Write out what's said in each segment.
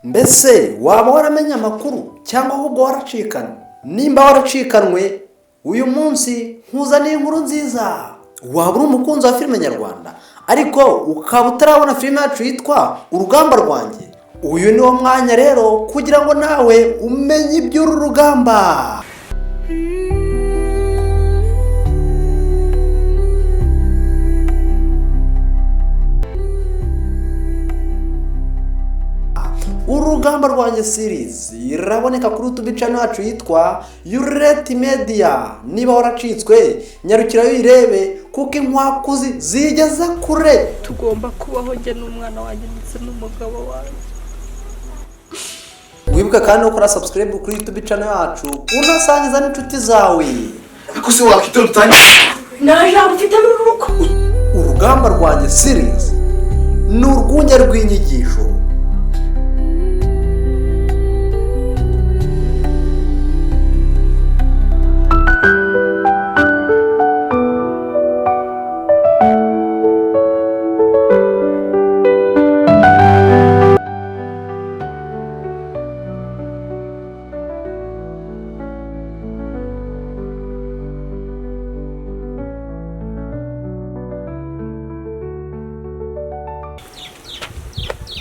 Mbese waba waramenye amakuru cyangwa ahubwo waracikanwe? Nimba waracikanwe, uyu munsi nkuzaniye inkuru nziza. Waba uri umukunzi wa filime nyarwanda ariko ukaba utarabona filime yacu yitwa Urugamba Rwanjye, uyu ni wo mwanya rero kugira ngo nawe umenye iby'uru rugamba. Urugamba Rwanjye series iraboneka kuri YouTube channel yacu yitwa Yureti Media. Niba waracitswe, nyarukirayo uyirebe kuko inkwakuzi zigeze kure. Tugomba kubaho, njye n'umwana wanjye ndetse n'umugabo wanjye. Wibuke kandi no gukora subscribe kuri YouTube channel yacu, unasangiza n'inshuti zawe. Ariko se wakitonda utangiye? Nta jambo mfite muri uru rugo. Urugamba Rwanjye series ni urwunge rw'inyigisho.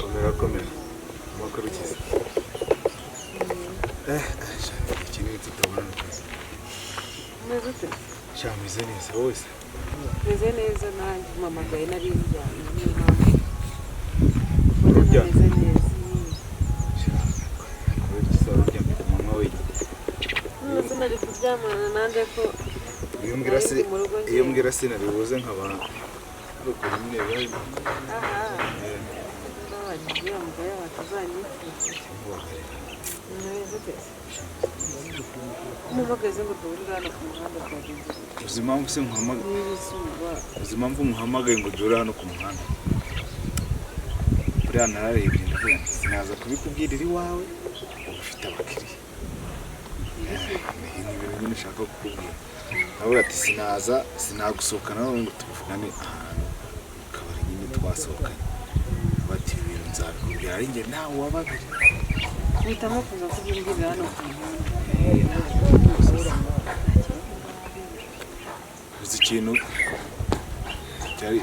Komera, komera, amakuru ukize? Sha, iki ni tutabona. Umeze ute? Sha, meze neza, wowe se? Meze neza nanjye. Mpamagaye nari ndyamye, niyo mpamvu. Uryamye? Meze neza. Sha, kubera iki se wari uryamye ku manywa wenyine? None se nari kuryamana nande ko Iyo mbwira se nari ndi mu rugo iyo njyewe? mbwira se naribuze nkaba ari ukuntu nyine biba. Aha, ndabanje uriya mugore wawe atazanyifuza. Umeze ute se? Umuhagaze ngo duhurire hano ku muhanda, byagenze gute? Uzi impamvu se nkuhamagaye? Niba izuba. Uzi impamvu nkuhamagaye ngo duhure hano ku muhanda? Buriya nararebye ndavuga nti sinaza kubikubwirira iwawe, uba ufite abakiriya. Ni ibintu nyine nshaka kukubwira. Nawe ati sinaza, sinagusohokana nawe ngo tubivugane ahantu mu kabari nyine twasohokanye. Bati ibi bintu nzabikubwira ari njye nawe wa babiri. Uhitamo kuza kubimbwirira hano ku muhanda? Uzi ikintu cyari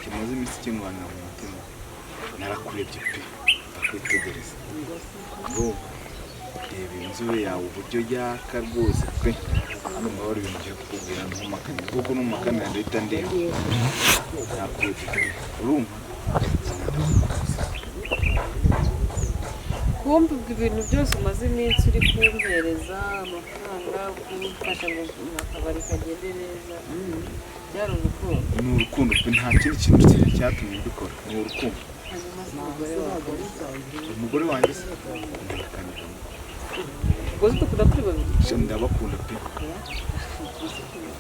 kimaze iminsi kindwanira mu mutima? Narakurebye pe, ndakwitegereza. Urumva, reba inzobe yawe uburyo yaka rwose pe. Hano mbabara ibintu ngiye kukubwira, ntumakanire, kuko numakanira ndahita ndeba. Nakurebye pe, urumva. Kumva ubwo ibintu byose umaze iminsi uri kumpereza amafaranga, kumfasha ngo akabari kagende neza, byari urukundo? Ni urukundo pe, nta kindi kintu cyatumye mbikora, ni urukundo. Hanyuma se umugore wawe? Umugore wanjye se ndakanira. Ubwo se dukunda turi babiri? Sha, ndabakunda pe.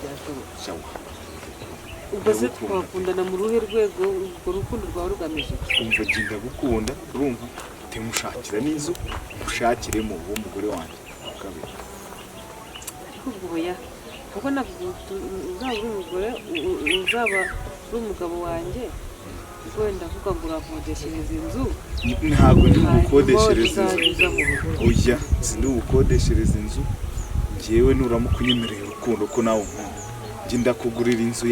Byashoboka? Shawa. Ubwo se Ndagukunda. twakundana mu ruhe rwego? Urwo rukundo rwawe rugamije iki? Umva, njye ndagukunda, urumva, temushakira n'inzu mushakiremo uwo mugore wanjye wa kabiri. Ariko ubwo oya, kuko ntabwo uzaba uri umugore uzaba uri umugabo wanjye, wenda avuga ngo urakodeshereza inzu. Ntabwo ndi Hanyuma bugukodeshereza inzu. uzajya uza mu rugo. Oya, sindi bugukodeshereza inzu. Njyewe nuramuka unyemereye urukundo ko nawe unkunda, njye ndakugurira inzu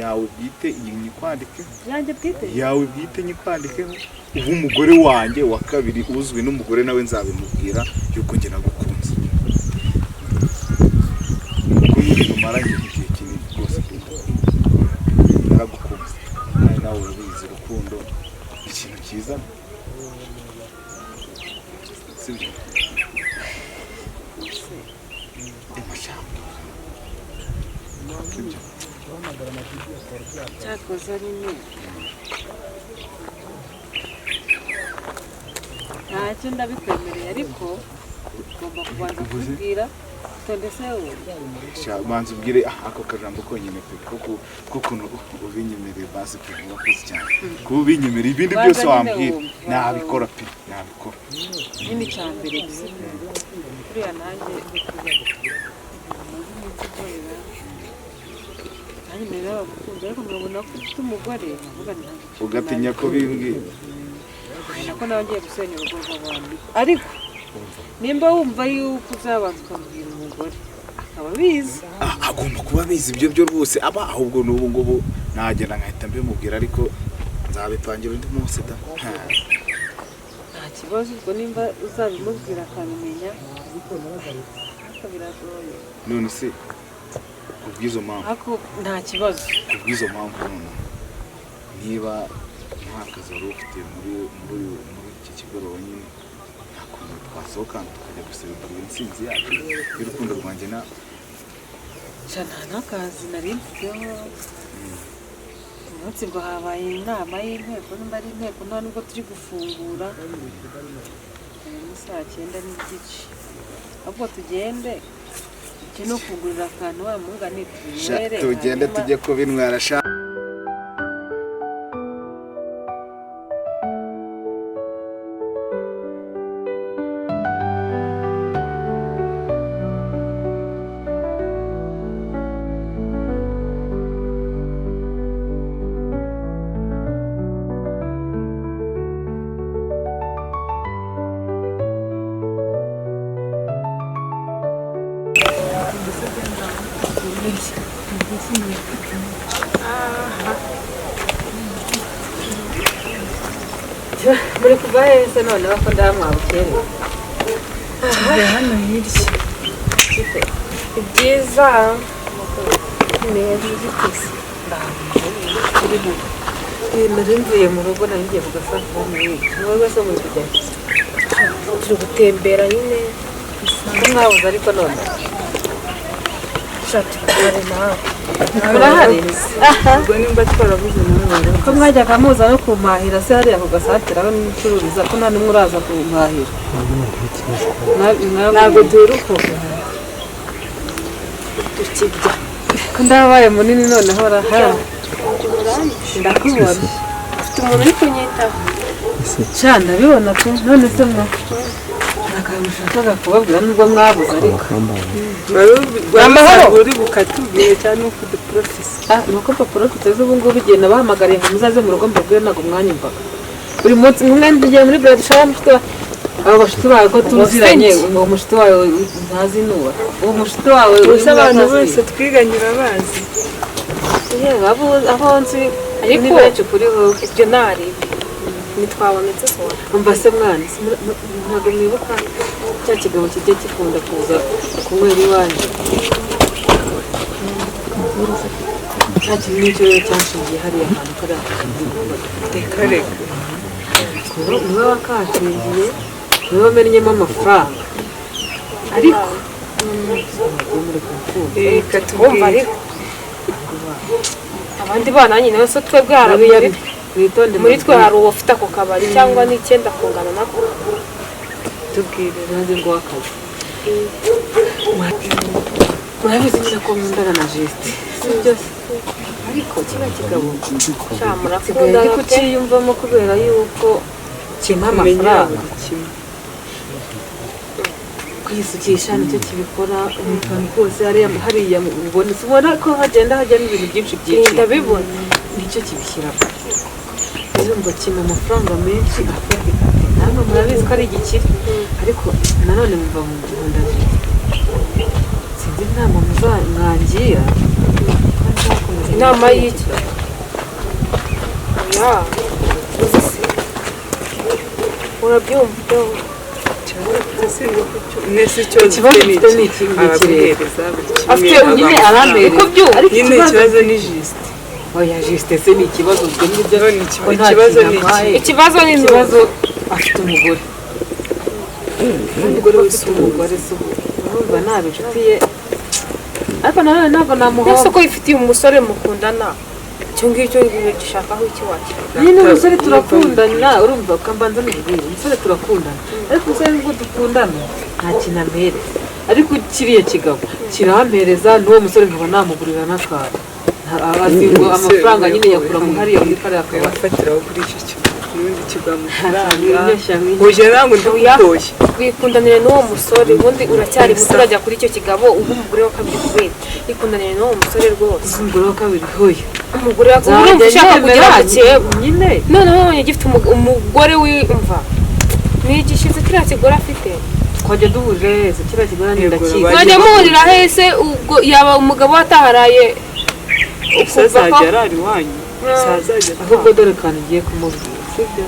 yawe bwite, iyi nyikwandikeho. Yanjye bwite? Yawe bwite, nyikwandikeho, uba umugore wanjye wa kabiri uzwi n'umugore nawe nzabimubwira yuko njye nagukunze, kuko ni ibintu maranye igihe kinini rwose pe. Naragukunze kandi nawe urabizi, urukundo ni ikintu cyiza, sibyo? Amashyamba, sibyo? Cyakoze nyine ntacyo, ndabikwemereye, ariko ugomba kubanza kubwira tonde se wowe. Sha, banza ubwire ako kajambo konyine pe, kuko ubinyemereye basi pe, urakoze cyane kuba ubinyemereye. Ibindi Banza byose nyine wambwira wumve. nabikora pe, nabikora. Nyine icya mbere gusa, buriya nanjye maze iminsi nkorera, nanjye mbere naragukunze ariko nkabona ko ufite umugore, nkavuga nti ntabwo Ugatinya ko bimbwira. Nako nawe ngiye gusenya urugo rw'abantu, ariko nimba wumva yuko uzabanza ukabwira umugore akaba abizi. Agomba kuba abizi ibyo byo rwose, aba ahubwo n'ubu ngubu nagenda nkahita mbimubwira, ariko nzabipangira undi munsi da. Nta kibazo, ubwo nimba uzabimubwira akabimenya, ariko biragoye. None se kubw'izo mpamvu? Ariko nta kibazo. Kubw'izo mpamvu, none niba nta kazi wari ufite muri muri muri iki kigoroba nyine, nta kuntu twasohokana tukajya guserebura intsinzi yacu y'urukundo rwanjye na Sha, nta n'akazi nari mfiteho umunsi ngo habaye inama y'inteko, nimba ari inteko nta nubwo turi gufungura. Ni 9:30, ahubwo tugende tujye no kugurira akantu wa mungani Sha, tubinywere. Tugende. Hanyuma Tujye kubinywera sha. Muri kuva heza noneho ko ndamwabukereye? Tuvuye hano hirya. Ibyiza neza ziteze. Nari mvuye mu rugo, nari ngiye ku gasantere ni wowe se muri kujya? Turi gutembera nyine. Ko mwabuze ariko none? Sha, turahari nawe. Murahari? Ubwo nimba twarabuze nawe wari Ko mwajyaga muza no kumpahira se hariya ku gasantere aho nicururiza, ko nta n'umwe uraza kumpahira? Ntabwo duheruka. Tukirya. Ko ndabaye munini noneho raha ndakubona. Ufite umuntu uri kunyitaho. Sha, ndabibona pe. None se mwo hari akantu nshakaga kubabwira nubwo mwabuze ariko. Amahoro uri bukatubwire cyangwa nuko uduporofisi? Ah, ni uko paporofite z'ubu ngubu igihe nabahamagariye ngo muzaze mu rugo mbabwire ntabwo mwanyumvaga. Buri munsi mwe tugiye muri bridal shower, mushiki wawe, abo bashuti bawe ko tuziranye, uwo mushuti wawe ntazi nuwa uwo mushuti wawe. Gusa abantu utazi. Bose twiganye urabazi. Yewe, abo nzi Ariko ni benshi kuri wowe. Ibyo ntarebe ntitwabonetse sora. Umva se mwana, ntabwo mwibuka cya kigabo kijya gikunda kuza kunywera iwanjye? Nta kintu n'icyo rero cyanshingiye hariya hantu kariya. Reka reka. Niwe wakanshingiye, niwe wamennyemo amafaranga, ariko ntabwo muri kumukunda. Reka Wumva tubwire. ariko abandi bana nyine se twebwe hari Buriya mwitonde. Muri twe hari uwo ufite ako kabari cyangwa n'icyenda kungana nako? Tubwire. Nanjye ngo akazi, murabizi neza ko nkundana na Justin, si byose, ariko kiriya kigabo Sha, nsigaye ndi murakundana pe. kucyiyumvamo kubera yuko kimpa Menyera amafaranga. buri kimwe. Kwisukisha nicyo kibikora, akantu kose hariya hariya ubona, ubona ko hagenda hajyamo ibintu byinshi byinshi. Ndabibona. Nicyo kibishyiramo rero ngo kimpa amafaranga menshi afatika. Namwe murabizi ko ari igikire, ariko nanone mumva nkunda Justin. Sinzi inama mwangira. Inama y'iki? Oya, uzi se, urabyumva ibyo? Nese icyo Ikibazo mfite ni iki ngiki rero. Araguhereza buri kimwe. Afite nyine arampereza. Uko byumva. Ariko Nyine ikibazo ikibazo ni Justin. Oya, Justin se ni ikibazo, ubwo nibyo. None Ko nta ikibazo kintu ni ampaye. iki? Ikibazo ni Ikibazo afite umugore. Umugore wese Afite umugore se ubu urumva naba inshuti ye? Ariko nanone ntabwo Ese namuhomba. ko yifitiye umusore mukundana, icyo ngicyo gishakaho iki wakira? Nyine umusore turakundana, urumva ukambanza n'ubwira umusore turakundana, ariko umusore nubwo dukundana nta kintu ampereza, ariko kiriya kigabo kirampereza, n'uwo musore nkaba namugurira n'akantu. Azi ngo amafaranga nyine yakura mu hariya muri kariya kabari. Wafatiraho kuri icyo kigo n'ubundi kiguha amafaranga. Winyeshya, winyeshya. Uje ntabwo ndikugoye. Wikundanire n'uwo musore, ubundi uracyari muto, urajya kuri icyo kigabo uba umugore wa kabiri kubera ikundanire n'uwo musore rwose. Umugore wa kabiri hoya. Umugore urumva ushaka kugira gukeba nyine. Noneho wabonye gifite umugore w'imva ni igishyitsi kiriya kigore afite. Twajya duhuje heza kiriya kigore Yego, ndakizi. bagiye Mwajya muhurira hese ubwo yaba umugabo we ataharaye Se ukumva ko azajya arara iwanyu, se azajya Ahubwo dore kantu ugiye kumubwira, sibyo?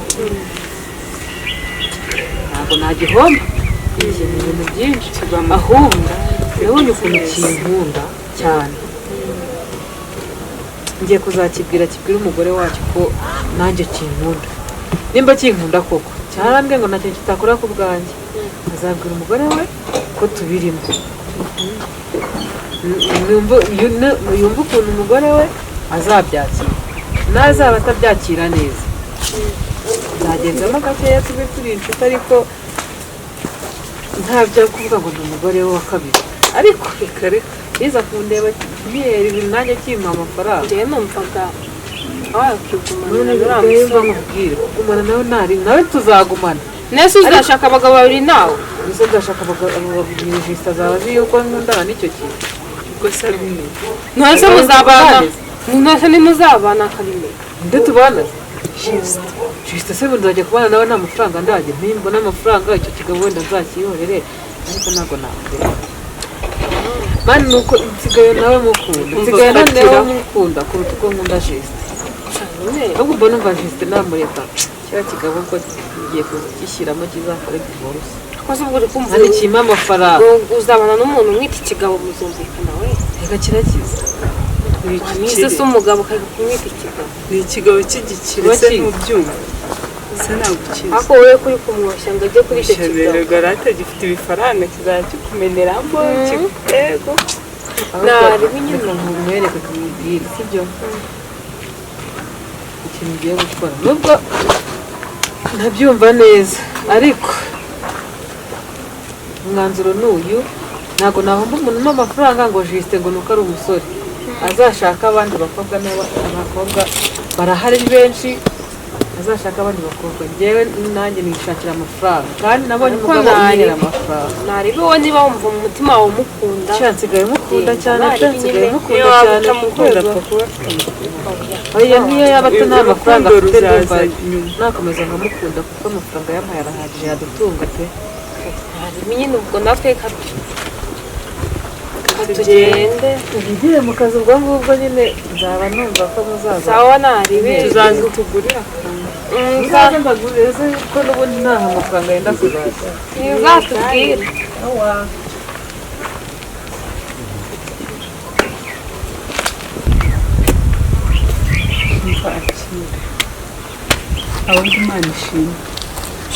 Ntabwo nagihomba, ibyo ni ibintu byinshi. Ahubwo nabonye ukuntu kinkunda cyane, ngiye kuzakibwira kibwira umugore wacyo ko nanjye kinkunda. Nimba kinkunda koko, cyarambwiye ngo nta kintu kitakora ku bwanjye, azabwira umugore we ko tubirimo. Yumva ukuntu umugore we azabyakira, nazaba atabyakira neza nzagenzamo gakeya tube turi inshuti, ariko ntabyo kuvuga ngo ni umugore we wa kabiri. Ariko Reka reka. biza kundeba mpera ibintu nanjye kimpa amafaranga. Njyewe numvaga wakigumana None uriya rero musore. nkubwire, kugumana nawe ntari nawe tuzagumana. Nese uzashaka abagabo babiri nawe? Mbese ndashaka abagabo babiri, Jisita azaba azi yuko nkundana n'icyo kintu. Ubwo se abimenye? Ntose muzabana, ntose ntimuzabana akabimenya. Nde tubana? Jisita se nzajya kubana nawe nta mafaranga ndajya ntimbona amafaranga, icyo kigabo wenda nzakihorere, ariko ntabwo nakureka. Mani nuko nsigaye nawe mukunda, nsigaye noneho mukunda kuruta uko nkunda Jisita. Ahubwo mbona numva Jisita namureka, kiriya kigabo ubwo ngiye kugishyiramo kizakore divorce. Koze ubwo uri kumva Kandi kimpa amafaranga. Ngo uzabana n'umuntu umwita ikigabo muzumvikana we? Reka kirakiza. Wamize se umugabo ukajya kumwita ikigabo? Ni ikigabo cy'igikire se? Urakizi. Ntubyumva se? Ntabwo ukizi. Ariko wowe kuri kumwoshya ngo ajye kuri icyo kigabo. Garate gifite ibifaranga kizajya kikumeneramo yego. Naribi nyine. Reka nkumwereke kamubwire, sibyo? Ikintu ugiye gukora nubwo ntabyumva neza, ariko umwanzuro ni uyu: ntabwo nahomba umuntu umpa amafaranga ngo Jisite ngo nuko ari umusore azashaka abandi bakobwa. Niba abakobwa barahari benshi, azashaka abandi bakobwa, njyewe nanjye nishakira amafaranga kandi nabonye Ariko umugabo nari- unyihera amafaranga. Naribi wowe niba wumva mu mutima wawe umukunda. Sha, nsigaye mukunda cyane pe, Naribi nsigaye nyine. mukunda Niyo waba cyane ku utamukunda rwego apfa kuba afite amafaranga. Oya, niyo yaba ata nta mafaranga Urukundo afite, ruzaza ndumva nyuma. nakomeza nkamukunda kuko amafaranga yampaye arahagije yadutunga pe. Naribi nyine ubwo natwe tugende. Ubigire mu kazi ubwo ngubwo nyine nzaba numva ko muzaza. Sawa naribi. Tuzaza tugurire akantu. Muzaze mbagurire se ko n'ubundi ntaho amafaranga yenda kuzaza. Uzatubwire. Umva akire abandi, Imana ishimwe.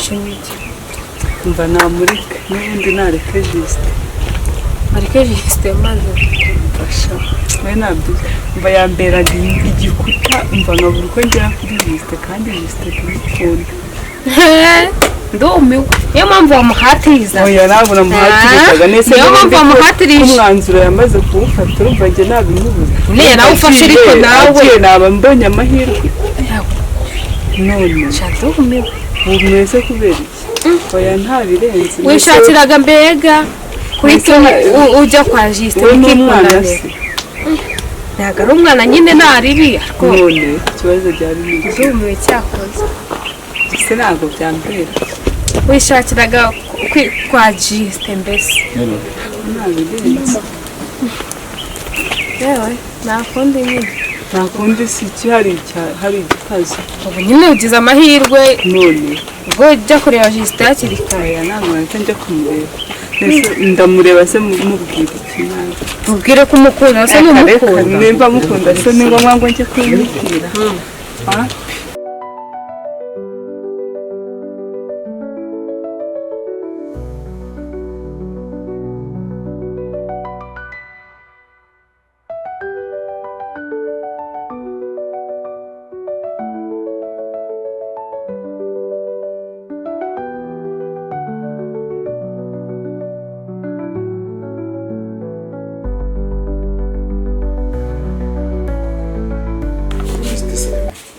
Shimiki. Umva namureke n'ubundi nareke Jisite. Ariko Jisite maze Mfasha we nabyo, umva yamberaga igikuta, umva nkabura uko ngera kuri Jisite kandi Jisite kumukunda. Ndumiwe, niyo mpamvu wamuhatiriza. Oya, ntabwo namuhatirizaga nese. Niyo mpamvu wamuhatirije. Umwanzuro yamaze kuwufata, urumva njye nabimubuza? Nyine yarawufashe ariko nawe Agiye naba mbonye amahirwe none. Ndumiwe. Ubu mwese kubera iki? Oya, ntabirenze. Wishakiraga mbega kuri tumwe ujya kwa Jisite We n'umwana mukikundanira. se? Ntabwo ari umwana nyine, naribi ariko. None ikibazo byari ni iki? Ndumiwe cyakoze. Ese ntabwo byambera. Wishakiraga kwa Jisite mbese. Ntabirenze. Yewe, nta kundi nyine. Nta kundi si iki, hari hari igipazo. Ubu nyine ugize amahirwe. None Ubwo ujya kureba Jisite hakiri kare. Oya, ntabwo nahita njya kumureba. Ese ndamureba se mubwira iki nawe? Mubwire ko umukunda se n'umukunda. Nimba mukunda se ni ngombwa ngo njye kumubwira? Ah,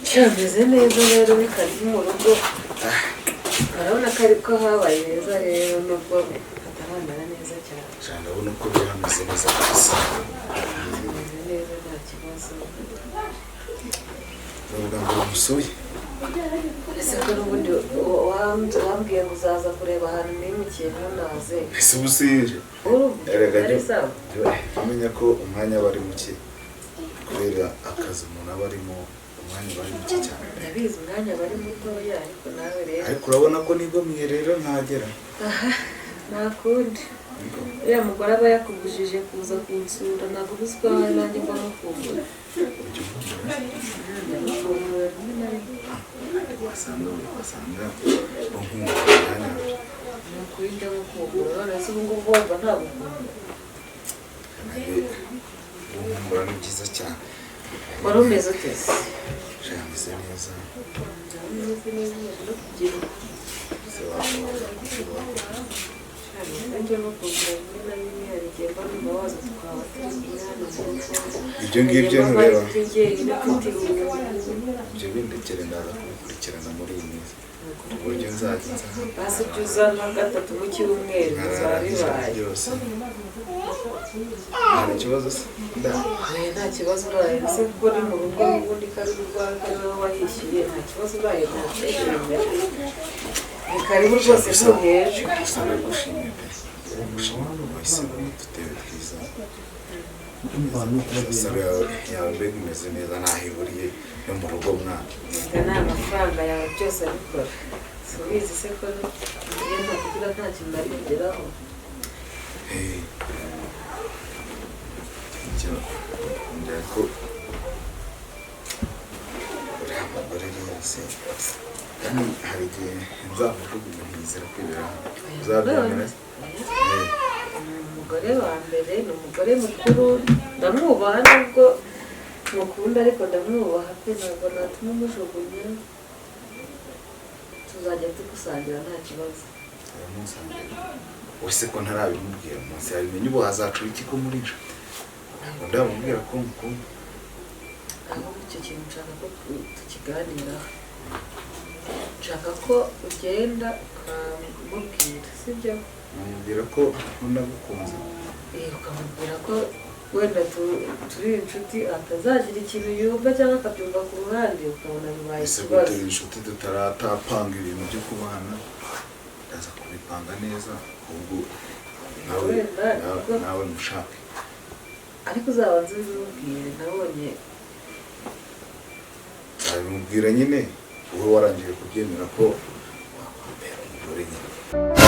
Cyameze neza rero, ni kazi mu rugo, urabona ko ariko habaye heza rero nubwo hataramera neza cyane. Ndabona uko biri hameze neza kabisa. Hameze neza, nta kibazo. kunsura? Ni ubwa mbere musuye. Ese ko n'ubundi wambwiye ngo uzaza kureba ahantu nimukiye, ntunaze? Ese ubu sinje? Urumva Erega ari sawa. Umenya ko umwanya aba ari muke kubera akazi umuntu aba arimo, umwanya aba ari muke cyane. Ndabizi, umwanya aba ari mutoya, ariko nawe rero. Ariko urabona ko nigomye rero nkagera. Nta kundi, uriya mugore aba yakubujije kuza kunsura. Ntabwo uzi ko ahari nanjye mba mukumbura. Ujya umpumura? Ndamukumbura rimwe na rimwe. Wasanga unkumbura byanyabyo. Ni ukuri ndamukumbura. None se ubu ngubu wumva ntagukumbura? Guhumbura ni byiza cyane. Wari umeze ute se? Sha, meze neza. Umeze neza, umaze no kubyibuha. Se washobora kubyibuha? Njya mukumbura rimwe na rimwe. Hari igihe mba numva waza tukaba turi kumwe hano mu rugo. Ibyo ngibyo ntureba. Ibyo njyenyine mfite irungu. Ibyo bindekere, ndaza kubikurikirana muri iyi minsi ku buryo nzajya nza. Basi ibyo uzana gatatu mu cyumweru bizaba bibaye. Byose nta kibazo se nda? Oya, nta kibazo uraye ese, kuko ni mu rugo n'ubundi, ko ari urwawe, ko ari wowe wahishyuye, nta kibazo uraye, ntabyishimira. Ni karibu rwose, ntuhejwe. Gusa ndagushimiye pe, ndagushimiye ko wahisemo udutebe twiza. Salo yawe mbega imeze neza, ntaho ihuriye no mu rugo mwana. Reka, ni amafaranga yawe byose abikora. Si ubizi se ko iyo ntakugira nta kintu nari kugeraho? Hey. Icyo nkundira ko uriya mugore rwose, kandi hari igihe nzamujugunya nkizera kwibera hano. Uzabyemera se? Eh, Ni umugore wa mbere, ni umugore mukuru, ndamwubaha. Nubwo mukunda ariko ndamwubaha pe, ntabwo natuma umujugunya. Tuzajya tugusangira, nta kibazo. Aramusangira. Wese ko ntarabimubwira, umunsi yabimenya ubu hazacura iki ko muri inshuti? Ntabwo ndamubwira ko mukunda. Ahubwo icyo kintu nshaka ko tukiganiraho. Nshaka ko ugenda ukamubwira, sibyo? Namubwira ko nagukunze? Eh, ukamubwira ko wenda turi inshuti, atazagira ikintu yumva cyangwa akabyumva ku ruhande, ukabona bibaye Ese ko ikibazo. turi inshuti tutaratapanga ibintu byo kubana? Ndaza kubipanga neza, ahubwo nawe Wenda, nawe mushake. Ariko uzabanza ubimubwire, nabonye. Nzabimubwira nyine wowe warangije kubyemera ko wakwambera umugore nyine.